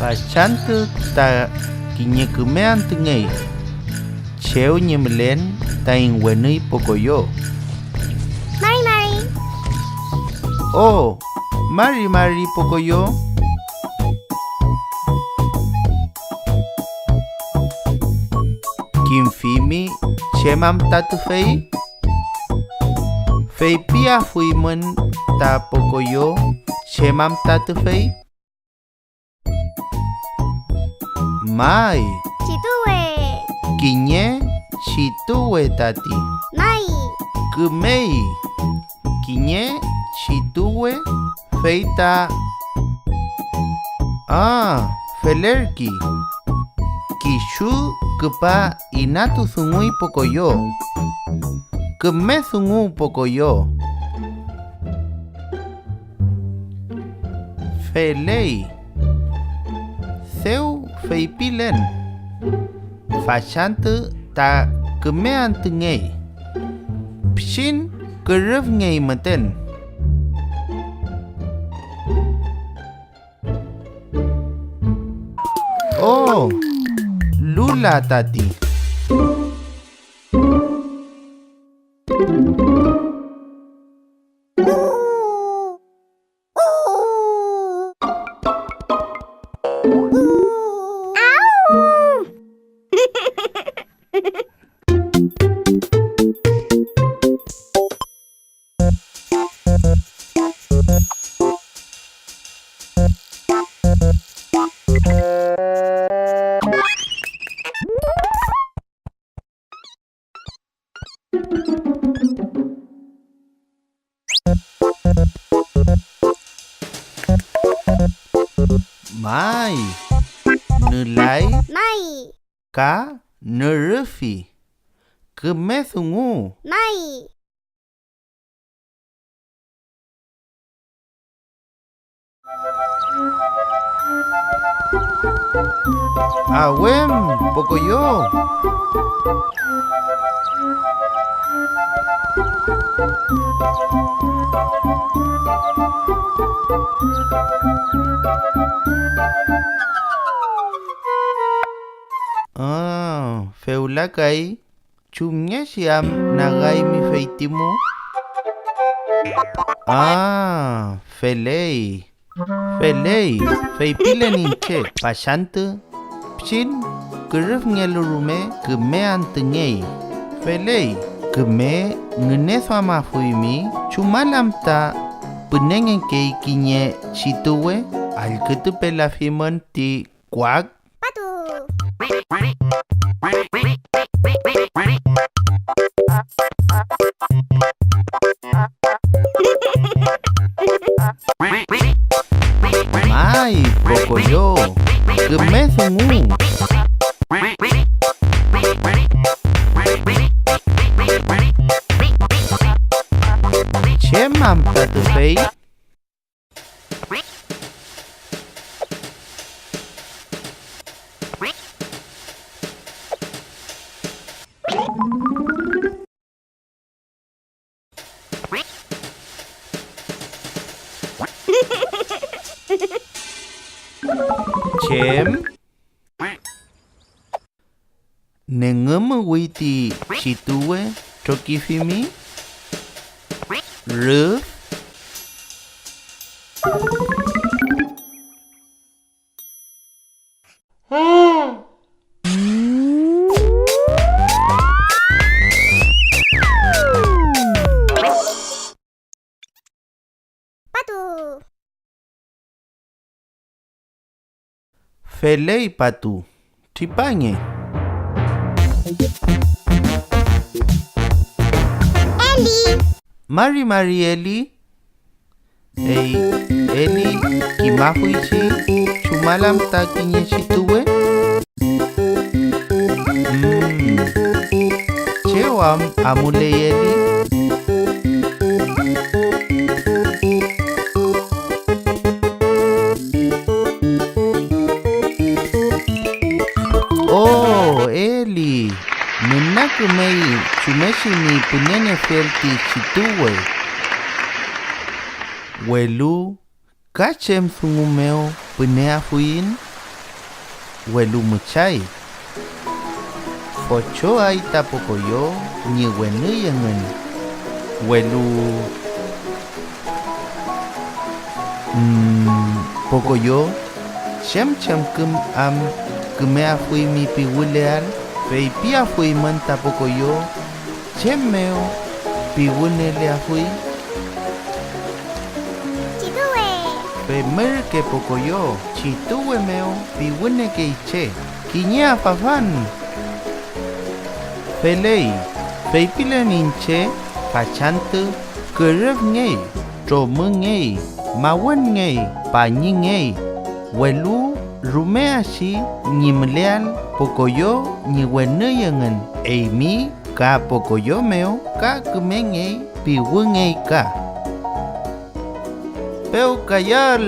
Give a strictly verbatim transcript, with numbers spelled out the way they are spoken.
Fachantü ta kiñe küme antüngey chew ñi mülen taiñ wenüy Pokoyo. Mari mari. Oh, mari mari Pokoyo. ¿Kimfimi chem am ta tüfey? ¿Feypiafuymün ta Pokoyo chem am ta tüfey? May. Chituwe. Kiñe chituwe tati. May. Kümey. Kiñe chituwe, fey ta. Ah, felerki. Kisu küpa inatudunguy Pokoyo. Küme dungu Pokoyo. Feley. Dew feypilen, fachantü ta küme antüngey. Pichin kürüfngey müten. Oh, Lula tati. May, nülay. May. Ka nürüfi. Küme dungu. May. Awem, Pokoyo. Ah, fewla kay. ¿Chumngechi am nagaymi feytimu? Ah, feley, feley, feypilen iñche fachantü, pichin kürüfngelu rume küme antüngey. Feley, küme ngüneduamafuymi, ¿chumal am ta pünengekey kiñe chituwe? Allkütupelafimün ti kuak. Patu. May, Pokoyo, küme dungu. ¿Chem am ta tüfey? ¿Chem? ¿Nengümüwi ti chituwe trokifimi? Rüf. Feley, Patu. Tripange. Eli. Mari mari, Eli. Ey, Eli, ¿kimafuychi chumal am ta kiñe chituwe? Mm, ¿chew am amuley Eli? Oh, Eli, müna kümey chumngechi ñi püneniefiel ti chituwe. Welu, ¿ka chem dungu mew püneafuiñ? Welu müchay. Fochoay ta Pokoyo ñi wenüy engün, welu, mm, Pokoyo, ¿chem chemkün am kümeafuymi piwüleael? Feypiafuymün ta Pokoyo chem mew piwüneleafuy. Chituwe. Femürke Pokoyo, chituwe mew piwünekey che, kiñe afafan. Feley, feypilen iñche fachantü kürüfngey, tromüngey, mawünngey, pañingey, welu rume achi ñi müleael Pokoyo ñi wenüy engün eymi ka Pokoyo mew ka kümengey piwüngey ka. Pewkayal.